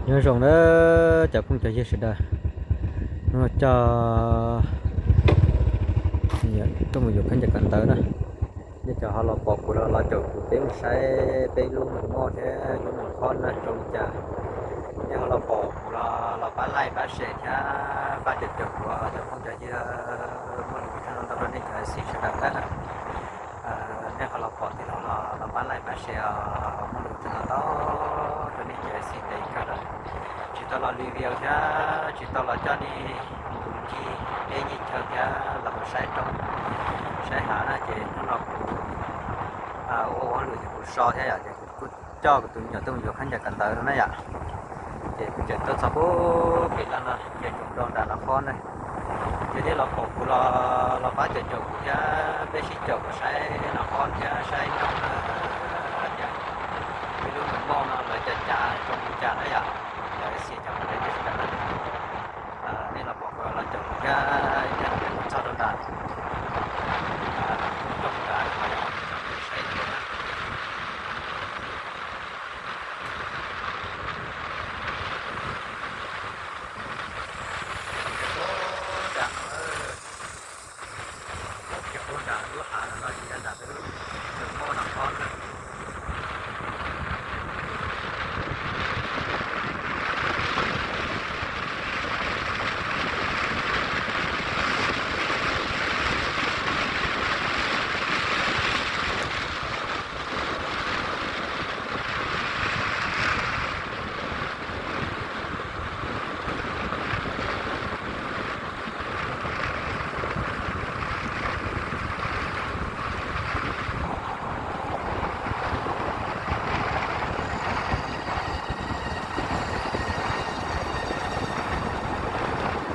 Nyob zoo na cov phooj cov ywg sawv daws, hnub no coj tuaj mus yuav khaub ncaws kawm ntawv na. Nej cov ho los pom kuv los los caum kuv peb mus saib peb lub nroog Moj thiab lub nroog Qhob na zoo li cas. Nej ho los pom kuv los los pab like pab share thiab pab caum caum kuv cov phooj cov ywg, muaj lus tag no ntau rau nej cov xij sawv daws na. Nej ho los pom tij laug los los pab like pab share, muaj lus tag no ntau rau nej cov xij tes kawg lawm. Tsis tau los review thiab tsis tau los coj nej mus ncig teb ncig chaw thiab los mus saib roob saib hav na ces hnub no kuv ua ua lwm ces kuv so thiab yom ces kuv kuj coj kuv tus me nyuam tuaj mus yuav khaub ncaws kawm ntawv no na yom. Ces kuv tseem tuaj txog pub pem lawm no ces tseem rau nram no qhob na. Ces nej los pom kuv los los pab caum caum kuv thiab peb sib caum kuv saib no qhob thiab saib nroog na. Tias peb lub nroog Moj no lawv cas cas zoo li cas na yom. Cov xij cov phooj cov ywg sawv daws na, nej los pom kuv los caum kuv thiab ib pliag kuv txog rau nram roob nrad no yom, saib dua na.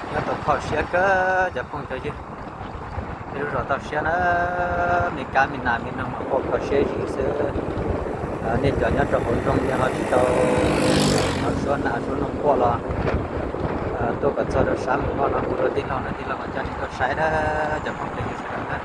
Nyob tau kho siab kawg cov phooj cov ywg. Tej lub zos toj siab na, me kab me nas me noog mas quaj kho siab zim xwb. Nej cov nyob rau hauv nroog ces ho tsis tau suab nas suab noog quaj los tuaj kom txog rau sab nroog Moj no kuv ua tij laug na, tij laug mas coj nej tuaj saib na cov phooj cov ywg sawv daws na.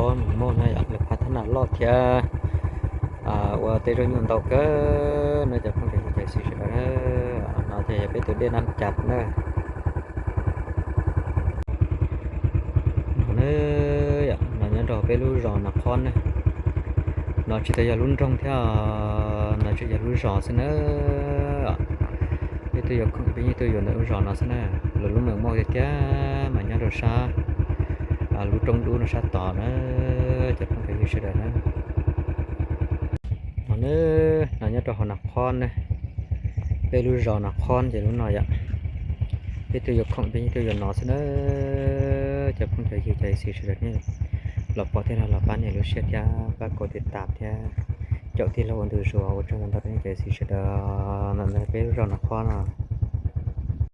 Mus muaj no yom, lawv phav thab nam loj thiab ua tej zaub nyuj ntau kawg no cov phooj ywg cov xis sawv daws na. No ces yog peb tus dej Nab Cas na. No na, no nyob rau peb lub zos Nas Khob na. No tsis tau yog lub nroog thiab, no tsuas yog lub zos xwb na. Peb twb yuav khoom peb yeej twb yuav ntawm lub zos no xwb na. Lawv lub meem muaj tiag tiag mas nyob rau sab lub roob dub no sab tod na, cov phooj cov ywg sawv daws na. No na, no nyob rau hauv Nas Khob na, peb lub zos Nas Khob ces lub no yom. Peb twb yuav khoom peb yeej twb yuav no xwb na, cov phooj cov ywg cov xis sawv daws nej los pom thiab los pab nias lub siab thiab pab kaum tiv tam thiab caum tij laug ua ntu zus ua tsaug ntau ntau rau nej cov xis sawv daws. No peb lub zos Nas Khob no.